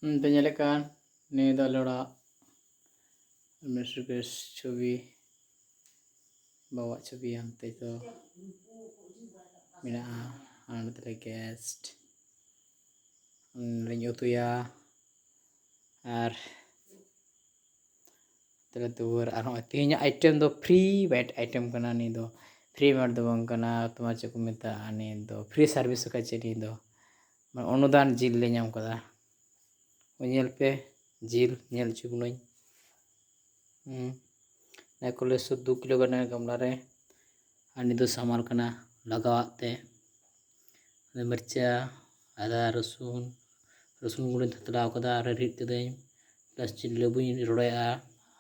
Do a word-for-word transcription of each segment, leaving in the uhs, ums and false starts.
ᱚᱱᱛᱮ ᱧᱮᱞᱮᱫ ᱠᱟᱱ ᱱᱤᱭᱟᱹ ᱫᱚ ᱟᱞᱮ ᱚᱲᱟᱜ ᱢᱤᱥᱴᱟᱨ ᱵᱮᱥ ᱪᱷᱚᱵᱤ, ᱵᱟᱵᱟᱣᱟᱜ ᱪᱷᱚᱵᱤ ᱦᱟᱱᱛᱮ ᱫᱚ ᱢᱮᱱᱟᱜᱼᱟ᱾ ᱟᱨ ᱱᱚᱛᱮ ᱨᱮ ᱜᱮᱥᱴ ᱞᱤᱧ ᱩᱛᱩᱭᱟ᱾ ᱟᱨ ᱛᱟᱦᱞᱮ ᱫᱩᱣᱟᱹᱨ ᱟᱨ ᱦᱚᱸᱜᱼᱚᱭ ᱛᱮᱦᱮᱧᱟᱜ ᱟᱭᱴᱮᱢ ᱫᱚ ᱯᱷᱨᱤ ᱢᱮᱰ ᱟᱭᱴᱮᱢ ᱠᱟᱱᱟ᱾ ᱱᱤᱭᱟᱹ ᱫᱚ ᱯᱷᱨᱤ ᱢᱮᱰ ᱫᱚ ᱵᱟᱝ ᱠᱟᱱᱟ, ᱛᱳᱢᱟᱨ ᱪᱮᱫ ᱠᱚ ᱢᱮᱛᱟᱜᱼᱟ, ᱱᱤᱭᱟᱹ ᱫᱚ ᱯᱷᱨᱤ ᱥᱟᱨᱵᱷᱤᱥ ᱠᱟᱱᱟ᱾ ᱪᱮᱫ ᱱᱤᱭᱟᱹ ᱫᱚ ᱢᱟᱱᱮ ᱚᱱᱩᱫᱟᱱ ᱡᱤᱞ ᱞᱮ ᱧᱟᱢ ᱠᱟᱫᱟ᱾ ᱧᱮᱞ ᱯᱮ, ᱡᱤᱞ ᱧᱮᱞ ᱦᱚᱪᱚ ᱵᱚᱱᱟᱹᱧ᱾ ᱦᱩᱸ᱾ ᱱᱤᱭᱟᱹ ᱠᱚᱞᱮ ᱥᱩᱫ ᱫᱩ ᱠᱤᱞᱳ ᱜᱟᱱ ᱜᱟᱢᱞᱟ ᱨᱮ᱾ ᱟᱨ ᱱᱤᱭᱟᱹ ᱫᱚ ᱥᱟᱢᱟᱞ ᱠᱟᱱᱟ ᱞᱟᱜᱟᱣᱟᱜ ᱛᱮ᱾ ᱢᱤᱨᱪᱟ, ᱟᱫᱟ, ᱨᱚᱥᱩᱱ, ᱨᱚᱥᱩᱱ ᱜᱩᱸᱰᱟᱹᱧ ᱛᱷᱟᱛᱞᱟᱣ ᱠᱟᱫᱟ ᱟᱨ ᱨᱤᱫ ᱠᱟᱹᱫᱟᱹᱧ᱾ ᱯᱞᱟᱥ ᱪᱤᱞᱤ ᱞᱮᱵᱩᱧ ᱨᱚᱲᱮᱭᱟᱜᱼᱟ,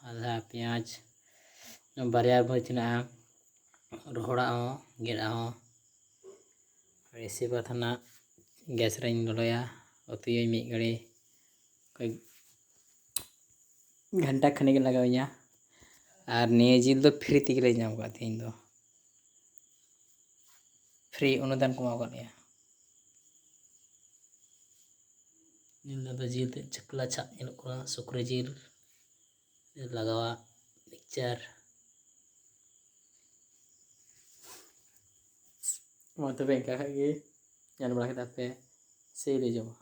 ᱟᱫᱟ, ᱯᱮᱸᱭᱟᱡᱽ, ᱵᱟᱨᱭᱟ ᱢᱟᱹᱨᱤᱪ ᱦᱮᱱᱟᱜᱼᱟ, ᱨᱚᱦᱚᱲᱟᱜ ᱦᱚᱸ, ᱜᱮᱫᱟᱜ ᱦᱚᱸ᱾ ᱤᱥᱤ ᱵᱟᱫᱽ ᱦᱟᱱᱟ ᱜᱮᱥ ᱨᱮᱧ ᱞᱚᱞᱚᱭᱟ, ᱩᱛᱩᱭᱟᱹᱧ ᱢᱤᱫ ᱜᱷᱟᱹᱲᱤ᱾ ᱜᱷᱟᱱᱴᱟ ᱠᱷᱟᱱᱮᱠ ᱞᱟᱜᱟᱣᱤᱧᱟ᱾ ᱟᱨ ᱱᱤᱭᱟᱹ ᱡᱤᱞ ᱫᱚ ᱯᱷᱨᱤ ᱛᱮᱜᱮ ᱞᱮ ᱧᱟᱢ ᱠᱟᱜᱼᱟ ᱛᱮᱦᱮᱧ ᱫᱚ᱾ ᱯᱷᱨᱤ ᱚᱱᱩᱫᱟᱱ ᱠᱚ ᱮᱢᱟ ᱠᱟᱫ ᱞᱮᱭᱟ᱾ ᱱᱤᱭᱟᱹ ᱫᱚ ᱡᱤᱞ ᱛᱮᱫ ᱪᱷᱟᱹᱠᱞᱟ ᱪᱷᱟᱜ ᱧᱮᱞᱚᱜ ᱠᱟᱱᱟ, ᱥᱩᱠᱨᱤ ᱡᱤᱞ ᱞᱟᱜᱟᱣᱟᱜ ᱢᱤᱠᱥᱪᱟᱨ᱾ ᱢᱟ ᱛᱚᱵᱮ ᱤᱱᱠᱟ ᱠᱷᱟᱡ ᱜᱮ, ᱧᱮᱞ ᱵᱟᱲᱟ ᱠᱮᱫᱟ ᱯᱮ, ᱥᱮᱭ ᱞᱮ ᱡᱚᱢᱟ᱾